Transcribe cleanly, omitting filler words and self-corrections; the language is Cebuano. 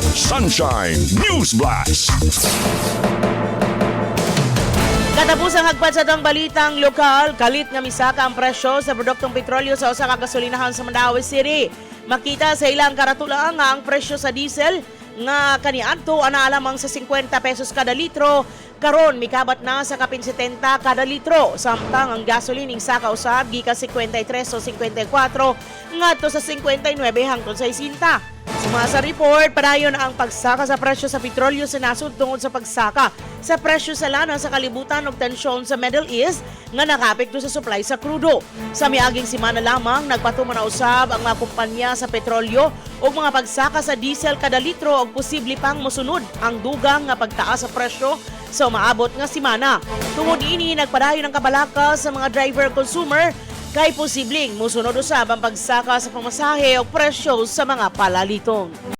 Sunshine News Blast. Katapusang hagpad sa atong balitang lokal, kalit nga misaka ang presyo sa produktong petrolyo sa usa ka gasolinahan sa Mandaue City. Makita sa ilang karatula nga ang presyo sa diesel nga kaniadto ana lamang sa 50 pesos kada litro, karon mikabat na sa kapin 70 kada litro. Samtang ang gasoline ning saka usab gikan 53 o 54 ngadto sa 59 hangtod 60. Suma sa report, padayon ang pagsaka sa presyo sa petrolyo sa nasod tungod sa pagsaka sa presyo sa lana sa kalibutan ug tensyon sa Middle East nga nakaapekto sa supply sa krudo. Sa miaging semana lamang, nagpatuman na usab ang mga kumpanya sa petrolyo ug mga pagsaka sa diesel kada litro ug posible pang mosunod ang dugang nga pagtaas sa presyo sa umaabot nga semana. Tungod ini, nagpadayon ang kabalaka sa mga driver consumer kay posibleng musunod usab ang pagsaka sa pamasahe o presyo sa mga palaliton.